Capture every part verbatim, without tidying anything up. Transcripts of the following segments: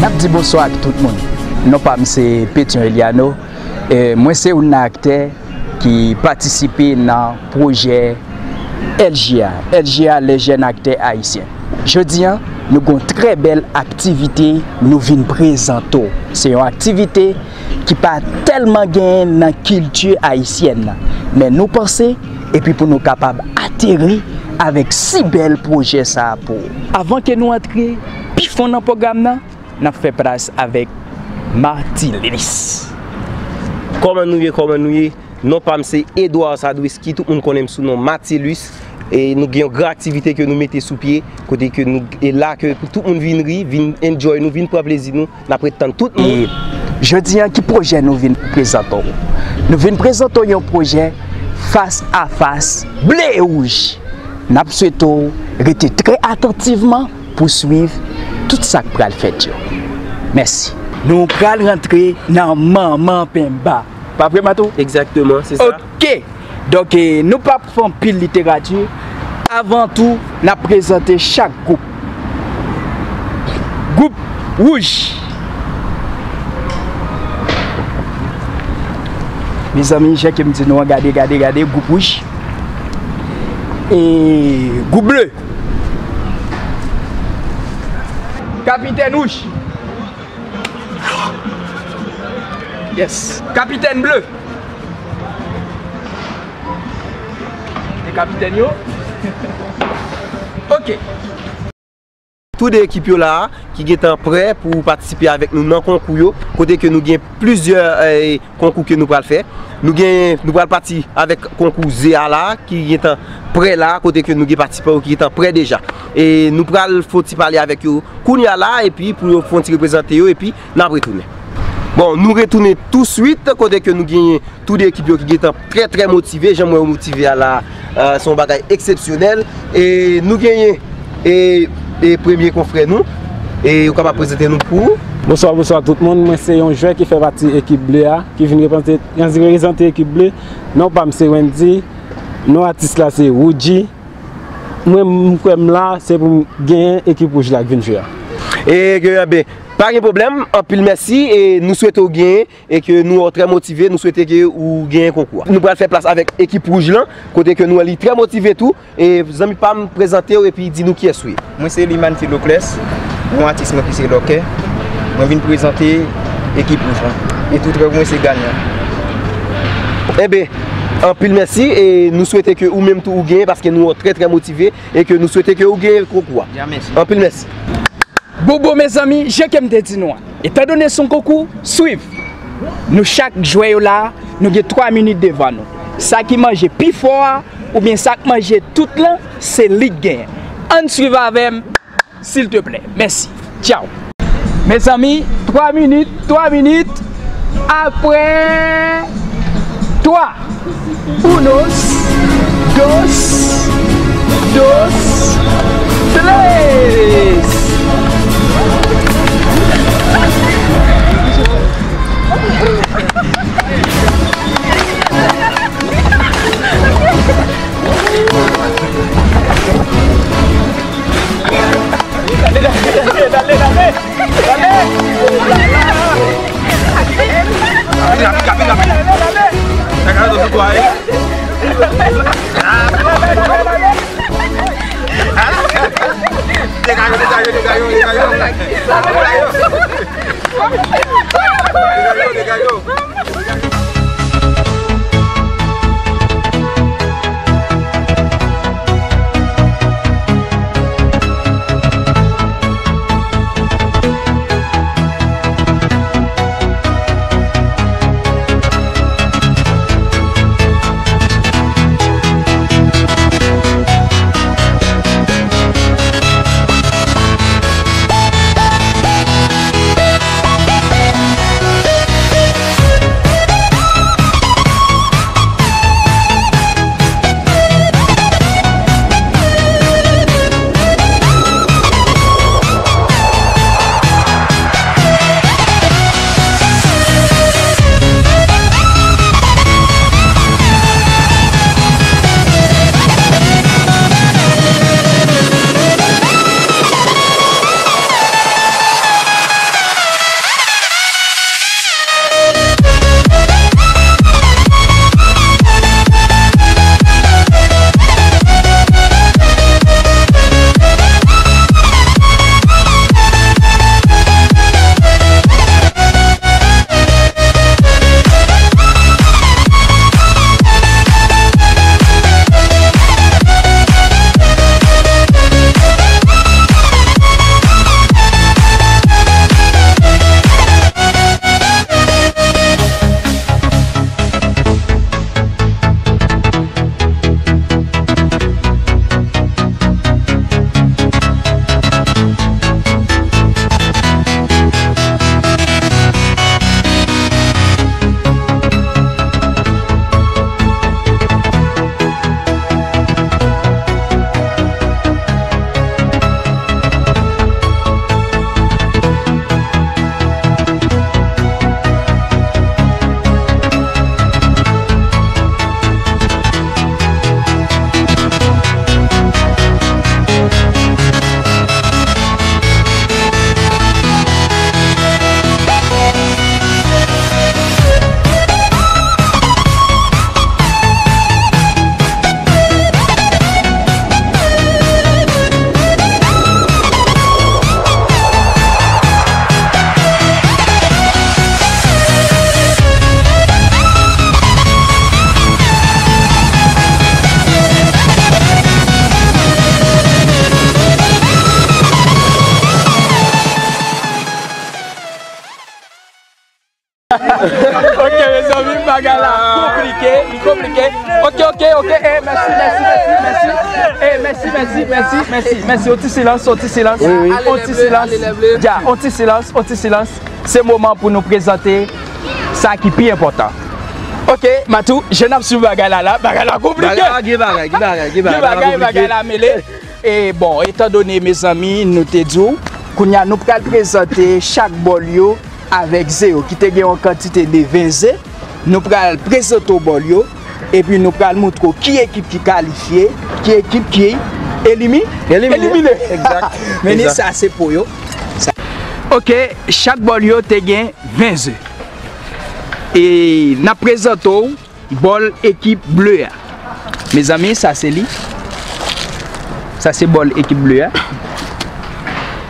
N ap di bonswa ak tout moun. Non pa m se Petion Eliano. E mwen se youn nan aktè ki patisipe nan pwojè L J A, L J A, Les Jeunes Acteurs Haïtiens. Jodi a, nou gen yon trè bèl aktivite nou vin prezante w. Se yon aktivite ki pa tèlman genyen nan kilti ayisyèn nan, men nou panse, epi pou nou kapab ateri avèk si bèl pwojè sa a pou ou. Avan ke nou antre pi fon nan pwogram nan, n ap fè plas avèk Martilis. Kòman nou ye, kòman nou ye? Non pa m se Edouard Sadwiski, tout moun konnen m sou non Martilis. E nou gen yon gran aktivite ke nou mete sou pye, kote ke nou, e la ke pou tout moun vin ri, vin enjoy nou, vin pran plezi nou, n ap ret tann tout moun. E jodi a, ki pwojè nou vin prezante w? Nou vin prezante w yon pwojè fas a fas ble e wouj. N ap swete w rete trè atantivman pou swiv tout sa k pral fèt yo. Mèsi. Nou pral rantre nan manman penba. Pa vre, Mato? Egzakteman, se sa. Oke. Donk, e, nou p ap fè anpil literati. Avan tou, n ap prezante chak gwoup. Gwoup wouj. Mezanmi, jan ke m di nou an, gade, gade, gade, gwoup wouj. E gwoup ble. Kapitèn wouj. Yes. Kapitèn ble. E kapitèn yo. Oke. Tou de ekip yo la a, ki gentan prè pou patisipe avèk nou nan konkou yo, kote ke nou gen plizyè, eh, konkou ke nou pral fè. Nou gen, nou pral pati avèk konkou ze a la, ki gentan prè la, kote ke nou gen patisipan yo ki gentan prè deja. E nou pral fè yon ti pale avèk yo kounye a la, epi pou yo fè yon ti reprezante yo, epi n ap retounen. Bon, nou retounen touswit, kote ke nou genyen tou de ekip yo ki gentan trè, trè motive. Jan m wè yo motive a la, eh, se yon bagay eksepsyonèl. E nou genyen, e, e premye konfrè nou, e ou kapab prezante nou pou ou? Bonswa, bonswa tout moun. Mwen se yon jwè ki fè pati ekip ble a, ki vin reprezante, reprezante ekip ble. Non pa m se Wendy. Non atis la se Woodji. Mwen, m kwè m la, se pou m genyen ekip wouj la k vin jwe a. E ke, ben, pa gen pwoblèm, anpil mèsi, e nou swete w genyen, e ke nou wè w trè motive, nou swete ke ou genyen konkou a. Nou pral fè plas avèk ekip wouj lan, kote ke nou wè li trè motive tou, e zanmi pa m, prezante w epi di nou kiyès ou ye. Mwen se Liman Philoclès, yon atis mwen ki se Lòkè. Mwen vin prezante ekip wouj lan. E tou trè mwen se Ganyan. Enben, anpil mèsi e nou swete ke ou menm tou ou genyen paske nou wè w trè, trè motive e ke nou swete ke ou genyen konkou a. Ya, mèsi. Anpil mèsi. Bon, bon, mezanmi, jan ke m te di nou an, etandone se yon konkou, swiv. Nou chak jwè yo la, nou gen twa minit devan nou. Sa ki manje pi fò a, oubyen sa k manje tout lan, se li k genyen. Ann swiv avè m, silteplè. Mèsi. Tchaw. Mezanmi, twa minit, twa minit. Apre twa. Unos, dos, dos, tres. Rapid, rapid, rapid, rapid. Sa ka sou twa, eh. Dega yo, dega yo, dega yo, dega yo. Dega yo. Dega yo, dega yo. Ok, mezanmi, bagay la konplike, li konplike. Ok, ok, ok, eh, mèsi, mèsi, mèsi, mèsi. Eh, mèsi, mèsi, mèsi, mèsi, mèsi. Yon ti silans, yon ti silans, yon ti silans. Dja, yon ti silans, yon ti silans. Se moman pou nou prezante sa ki pi enpòtan. Ok, Matou, jan n ap swiv bagay la la, bagay la konplike. Bagay la, gen bagay, gen bagay, gen bagay, bagay la mele. E bon, etan done, mezanmi, nou te di w, kounye a nou pral prezante chak bòl yo avèk ze yo, ki te gen yon kantite de ven ze. Nou pral prezante w bòl yo, epi nou pral montre w ki ekip ki kalifye, ki ekip ki elimi-, Elimine. Elimine. Exact. Men ni sa, se po yo. Sa. Ok, chak bòl yo te gen ven ze. E n ap prezante w bòl ekip ble a. Mezanmi, sa se li. Sa se bòl ekip ble a.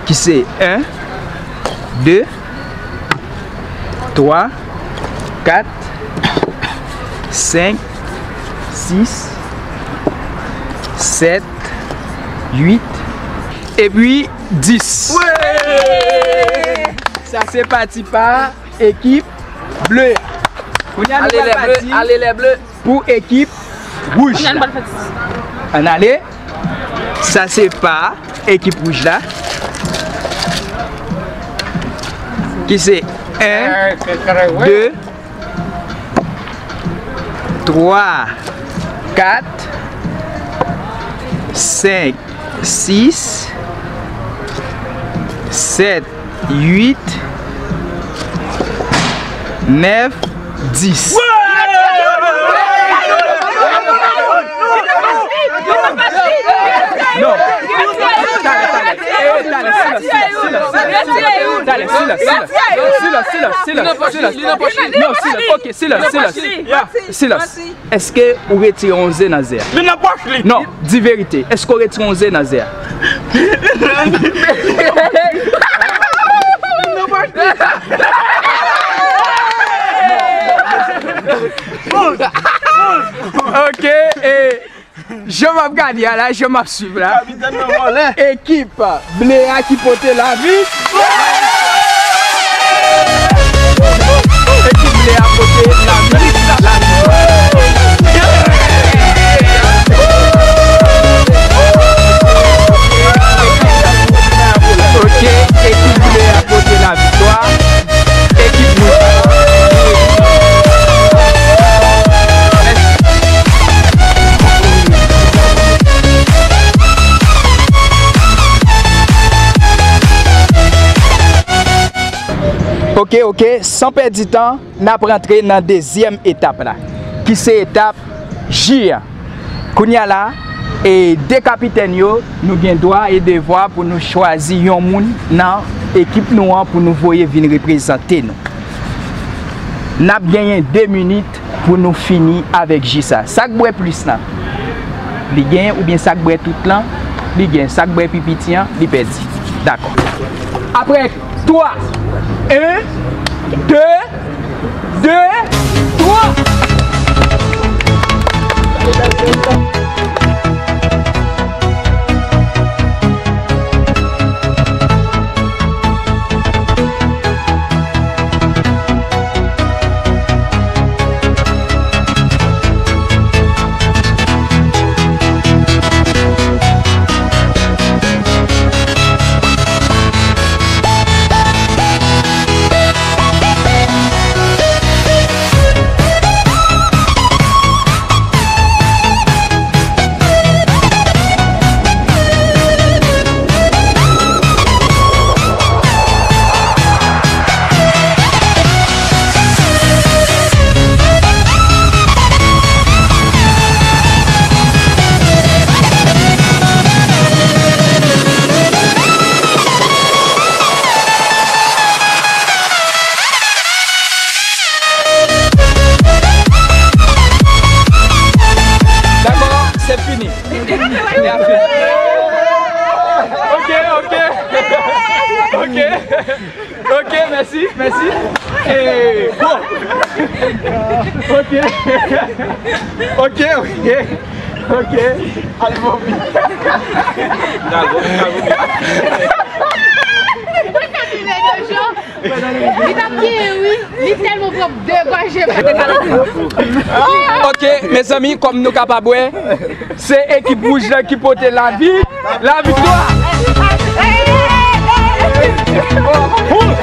Ki se en, de, twa, kat, senk, sis, sèt, uit, epi dis. Sa se pati pa ekip ble a. Kounye a nou pral pati pou ekip wouj la. Ann ale. Sa se pa ekip wouj la. Ki se en, de, twa, kat, senk, sis, sèt, uit, nèf, dis. Non. Talè, talè. Eh, talè, silans, silans, silans. Talè, silans, silans. Silans, silans, silans, silans, silans. Non, silans. Ok, silans, silans. Silans. Èske ou retire yon ze nan ze a? Li nan pòch li. Non, di verite. Èske ou retire yon ze nan ze a? Ok, e jan m ap gade a la, jan m ap swiv la. Kapitèn nan vòlè. Ekip ble a ki pote lavi. Ekip ble a pote lavi. Ok, ekip ble a pote laviktwa. Ekip wouj. Ok, ok, san pèdi tan, n ap rantre nan dezyèm etap la, ki se etap ji a. Kounye a la, e de kapitèn yo, nou gen dwa e devwa pou nou chwazi yon moun nan ekip nou an pou nou voye vin reprezante nou. N ap genyen de minit pou nou fini avèk ji sa. Sa k bwè plis la, li genyen, oubyen sa k bwè tout lan, li genyen. Sa k bwè pi piti an, li pèdi. Dakò. Aprè twa, en, de, de, twa. Dakò, se fini. Ok, ok. Ok. Ok, mèsi, mèsi. E, bon. Ok. Ok, ok. Ok. Al vomi. Al vomi, al vomi. Li t ap genyen, wi. Li tèlman pran de gwaje. Ok, mezanmi, kòm nou kapab wè, se ekip wouj la ki pote lavi, laviktwa. Ok.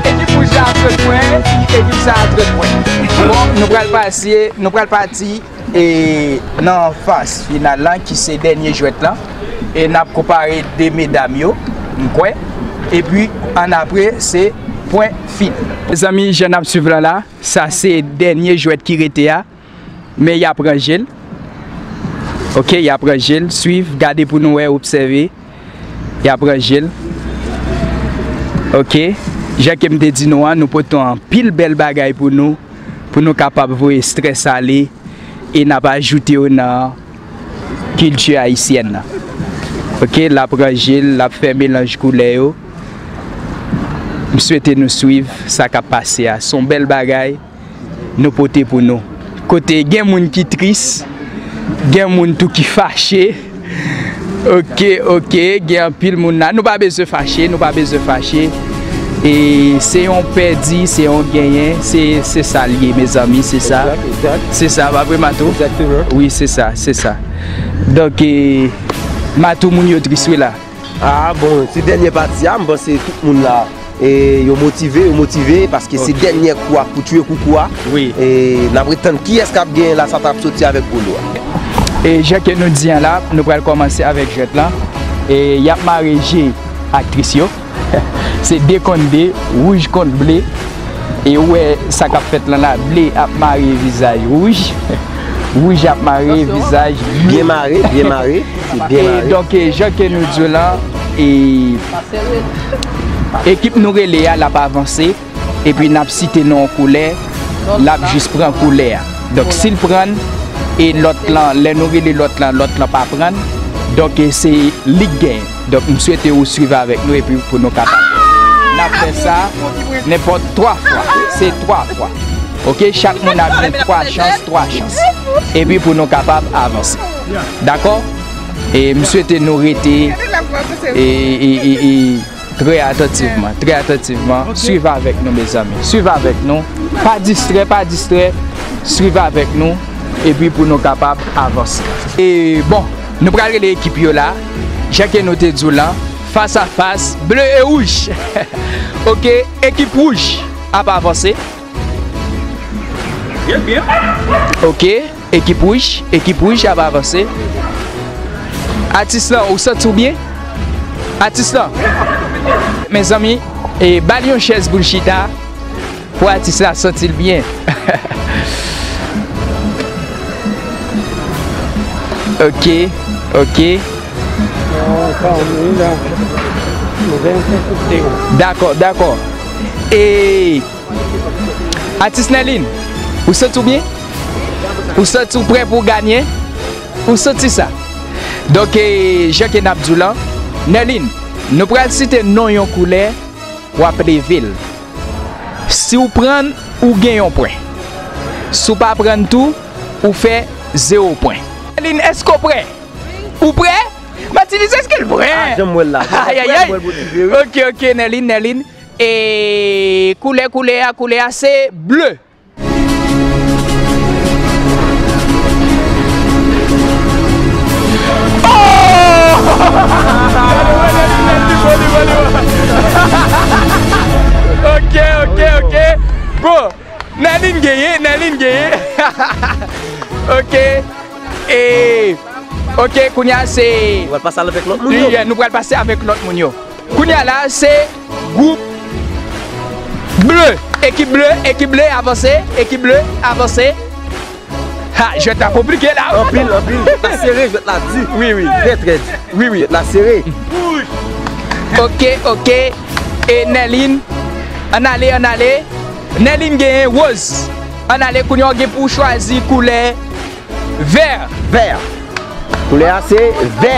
Ekip wouj la a trant pwen, ekip sa a trant pwen. Bon, nou pral pase, nou pral pati e nan faz final lan ki se dènye jwèt lan. E n ap konpare de medam yo, m kwè. Epi annapre se pwen final. Mezanmi, jan n ap swiv lan la, sa se dènye jwèt ki rete a. Men y ap ranje l. Ok, y ap ranje l. Swiv, gade pou nou wè, obsève. Y ap ranje l. Ok. Jan ke m te di nou an, nou pote anpil bèl bagay pou nou, pou nou kapab voye estrès ale e n ap ajoute yo nan kilti ayisyèn nan. Ok, l ap ranje l, l ap fè melanj koulè yo. M swete nou swiv sa k ap pase a. Se yon bèl bagay nou pote pou nou. Kote gen moun ki tris, gen moun tou ki fache. Ok, ok, gen anpil moun la. Nou pa bezwen fache, nou pa bezwen fache. E se yon pèdi, se yon genyen, se, se sa l ye, mezanmi, se sa. Egzak, egzak. Se sa, pa vre, Matou? Egzakteman. Wi, se sa, se sa. Donk, e, Matou, moun yo tris, wi, la. Ah, bon, se dènye pati a, m panse tout moun la, e, yo motive, yo motive, paske se dènye kou a pou tchwe koukou a. Wi. E, n ap ret tann kiyès k ap genyen la, sa t ap soti avèk polo a. E, jan ke nou di an la, nou pral kòmanse avèk jwèt lan. E, y ap mare je aktris yo. Se de kont de, wouj kont ble. E ou wè sa k ap fèt lan la, ble ap mare vizaj wouj. Wouj ap mare vizaj ble. Byen mare, byen mare. Se byen mare. E donk, e, jan ke nou di w lan, e, ekip nou rele a, l ap avanse. Epi n ap site non koulè, l ap jis pran koulè a. Donk, si l pran l, e lòt lan, lè nou rele lòt lan, lòt lan pa pran l, donk, e se li k genyen. Donk, m swete ou swiv avèk nou epi pou nou kapab. N ap fè sa nenpòt twa fwa. Se twa fwa. Ok, chak moun ap gen twa chans, twa chans. Epi pou nou kapab avanse. Dakò? E m swete nou rete e, e, e, e, trè atantivman, trè atantivman. Swiv avèk nou, mezanmi. Swiv avèk nou. Pa distrè, pa distrè. Swiv avèk nou. Epi pou nou kapab avanse. E bon, nou pral rele ekip yo la. Jan ke nou te di w lan, fas a fas, ble e wouj. Ok, ekip wouj ap avanse. Byen, byen. Ok, ekip wouj, ekip wouj ap avanse. Atis lan, ou santi w byen? Atis lan. Mezanmi, e, ba l yon chèz pou l chita, pou atis la santi l byen. Ok, ok. Dakò, dakò. E, atis Nèlin, ou santi w byen? Ou santi w prè pou w ganye? Ou santi sa? Donk, e, jan ke n ap di w lan, Nèlin, nou pral site non yon koulè, w ap leve l. Si w pran l, ou gen yon pwen. Si w pa pran l tou, ou fè zewo pwen. Nèlin, èske w prè? Ou prè? Matilis, èske l prè? Ah, janm wè l la. Ayayay. Mwen motive, wi. Ok, ok, Nèlin, Nèlin. E koulè, koulè a, koulè a se ble. Oh! Ok, ok, ok. Bon, Nèlin genyen, Nèlin genyen. Ok. E, ok, kounye a se... Nou pral pase avèk lòt moun yo. Wi, nou pral pase avèk lòt moun yo. Kounye a la, se gwoup ble. Ekip ble, ekip ble, avanse. Ekip ble, avanse. Ha, jwèt la konplike la. Anpil, anpil. Jwèt la sere, jwèt la di. Wi, wi. Trè, trè di. Wi, wi. Jwèt la sere. Ok, ok. E Nèlin, ann ale, ann ale. Nèlin genyen woz. Ann ale, kounye a w gen pou w chwazi koulè. Vè. Vè. Koulè a se vè.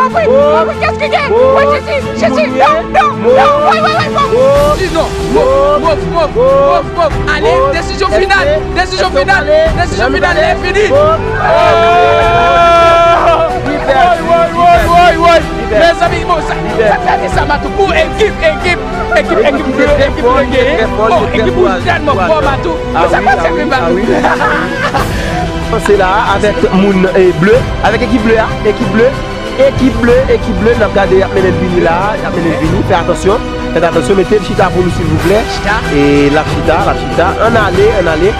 Pauvre, pauvre, qu'est-ce qu'il y a? Ouais, Jésus, Jésus, non, non, non, ouais, ouais, ouais, pauvre. Dis non, move, move, move, move, move. Allez, décision finale, décision finale, décision finale, lè fini. Woy, woy, woy, woy, woy. Mezanmi, bon, sa, sa, sa, sa, Matou, pou ekip, ekip, ekip, ekip bleu, ekip bleu genyen. Oh, ekip wouj tèlman fò, Matou. Mwen sa pa sa ki pa. Se la avèk moun e ble, avèk ekip ble a, ekip ble, ekip ble, ekip ble, n ap gade y ap mennen l vini la, y ap mennen l vini, fè atansyon, fè atansyon, mete l chita pou nou silvouplè. E l ap chita, l ap chita, ann ale, ann ale.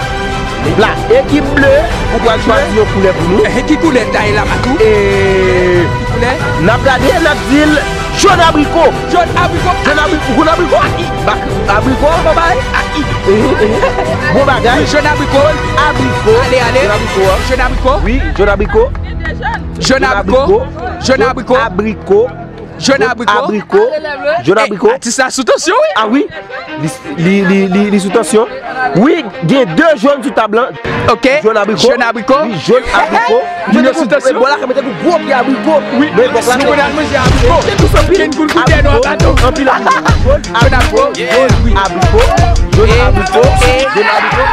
La, ekip ble, ou pral chwazi yon koulè pou nou. Ki koulè ta ye la, Matou? E n ap gade, n ap di l jòn abriko. Jòn abriko. Jòn abriko. Ou konn abriko? Abriko, bon bagay. Bon bagay. Jòn abriko. Abriko. Ale, ale. Jòn abriko. Jòn abriko. Wi, jòn abriko. Jòn abriko. Jòn abriko. Abriko. Jòn abriko. Abriko. Jòn abriko. Atis la sou tansyon, wi. Ah wi. Li, li, li, li, li sou tansyon. Wi, gen de jòn sou tab lan. Ok. Jòn abriko. Jòn abriko. Wi, jòn abriko. Moun yo sou tansyon. Bò la ka mete kou gwo pye abriko. Wi. Men bò la nou konn al manje abriko. Gen kou sou pye. Gen kou koutè nou an bato. Anpil abriko. Jòn abriko. Jòn abriko. Jòn abriko. Jòn abriko.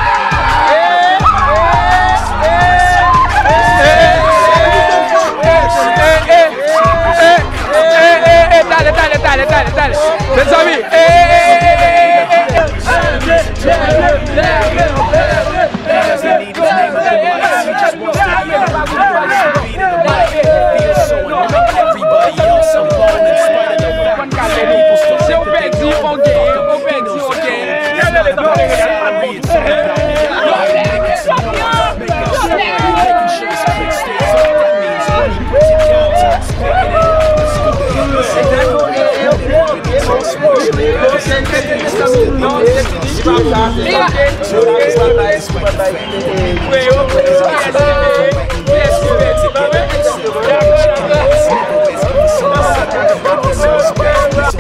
Talè, talè, talè, talè, talè. Mezanmi. Se ou pèdi, ou genyen, ou pèdi, ou genyen.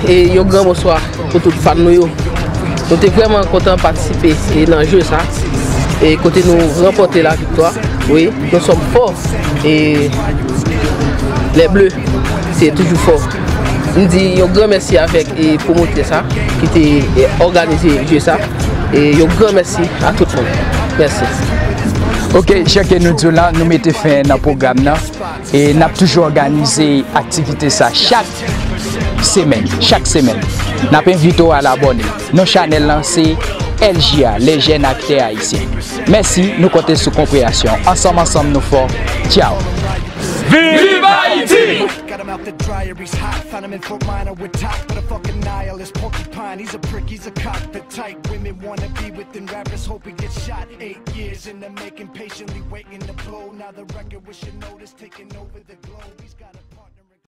E yon gran bonswa pou tout fan nou yo. Nou te vrèman kontan patisipe e nan je sa. E kote nou ranpòte la viktwa. Wi, nou sòm fò. E les bleus. Se toujou fò. M di yon gran mèsi avèk e pwomotè sa ki te e, òganize jeu sa. E yon gran mèsi a tout moun. Mèsi. Ok, jan ke nou di w la, nou mete fen nan pwogram nan. E n ap toujou òganize aktivite sa chak semèn, chak semèn. N ap envite w al abòne. Non chanèl lan se L J A, Les Jeunes Acteurs Haïtiens. Mèsi, nou konte sou konpreyasyon. Ansanm, ansanm, nou fò. Tchao! Viv Ayiti! Got him out the dryer, he's hot. Found him in Fort Minor with Top, but a fucking nihilist porcupine. He's a prick, he's a cock. The type women wanna be within rappers. Hope he gets shot. Eight years in the making, patiently waiting to blow. Now the record with Shinoda's taking over the globe. He's got a